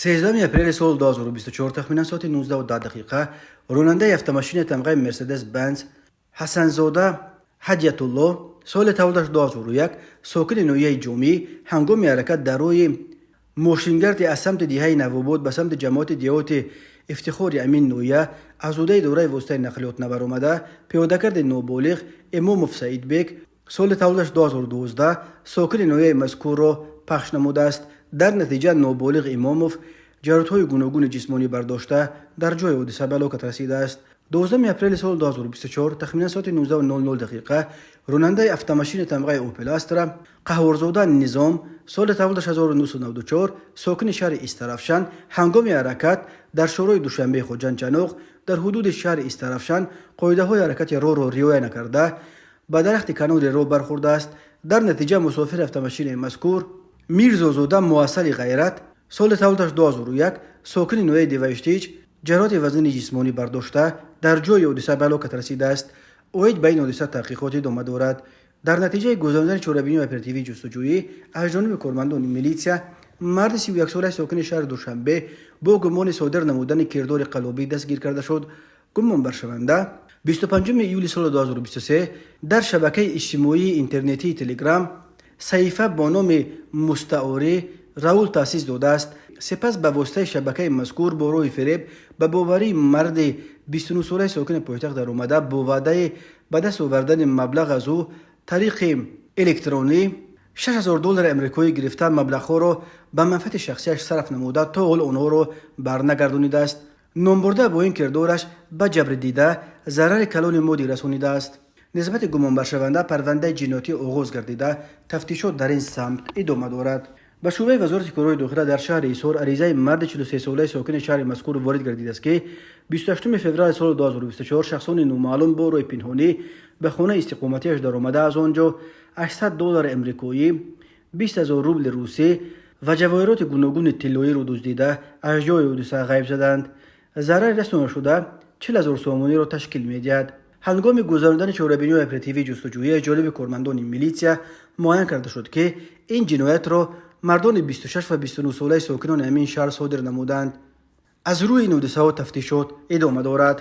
13 апрели соли 2024, тахминан соати 19:10, ронандаи автомошини тамғаи Мерседес Бенз Ҳасанзода Ҳадиятулло, соли таваллудаш 2001, сокини ноҳияи Ҷомӣ, ҳангоми ҳаракат дар роҳи мошингарди аз самти деҳаи Навобод ба самти ҷамоати деҳоти Ифтихори ҳамин ноҳия аз ҳудуди доираи воситаи нақлиёт набаромада, пиёдагарди ноболиғ Имомов Саидбек, соли таваллудаш 2012, сокини ноҳияи мазкурро пахш намудааст. Дар натиҷа ноболиғ Имомов ҷароҳатҳои гуногуни ҷисмонӣ бардошта, дар ҷои ҳодиса ба ҳалокат расидааст. 12 апрели соли 2024, тахминан соати 19:00 дақиқа, ронандаи автомошини тамғаи Опел Астра Қаҳҳорзода Низом, соли таваллудаш 1994, сокини шаҳри Истаравшан, ҳангоми ҳаракат дар шоҳроҳи Душанбе Хуҷанд Чаноқ дар ҳудуди шаҳри Истаравшан қоидаҳои ҳаракати роҳро риоя накарда, ба дарахти канори роҳ бархӯрдааст. Дар натиҷа мусофири автомошинаи мазкур Мирзозода Муассали Ғайрат, соли таваллудаш 2001, сокини ноҳияи Деваштич, ҷароҳати вазнини ҷисмонӣ бардошта, дар ҷои ҳодиса ба ҳалокат расидааст. Оид ба ин ҳодиса таҳқиқот идома дорад. Дар натиҷаи гузаронидани чорабиниҳои оперативии ҷустуҷӯӣ аз ҷониби кормандони милитсия марди 31-солаи сокини шаҳри Душанбе бо гумони содир намудани кирдори қаллобӣ дастгир карда шуд. Гумонбаршаванда 25 июли соли 2023 дар шабакаи иҷтимоии интернетии Телеграм саҳифа бо номи мустаорӣ Раул таъсис додааст. Сипас ба воситаи шабакаи мазкур бо роҳи фиреб ба боварии марди 29-солаи сокини пойтахт даромада, бо ваъдаи ба даст овардани маблағ аз ӯ тариқи электронӣ 6000 доллари амрикоӣ гирифта, маблағҳоро ба манфиати шахсияш сарф намуда, то ҳол онҳоро барнагардонидааст. Номбурда бо ин кирдораш ба ҷабрдида зарари калони моддӣ расонидааст. Нисбати гумонбаршаванда парвандаи ҷиноятӣ оғоз гардида, тафтишот дар ин самт идома дорад. Ба шӯъбаи Вазорати корҳои дохила дар шаҳри Ҳисор аризаи марди 43-солаи сокини шаҳри мазкур ворид гардидааст, ки 28 феврали соли 2024 шахсони номаълум бо роҳи пинҳонӣ ба хонаи истиқоматиаш даромада, аз он ҷо 800 доллари амрикоӣ, 20 000 рубли русӣ ва ҷавоҳироти гуногуни тиллоиро дуздида, аз ҷои ҳодиса ғайб заданд. Зарари расонашуда 40 000 сомониро ташкил медиҳад. Ҳангоми гузарондани чорабиниҳои оперативии ҷустуҷӯӣ аз ҷониби кормандони милитсия муайян карда шуд, ки ин ҷиноятро мардони 26 ва 29 солаи сокинони ҳамин шаҳр содир намуданд. Аз рӯи ин ҳодисаҳо тафтишот идома дорад.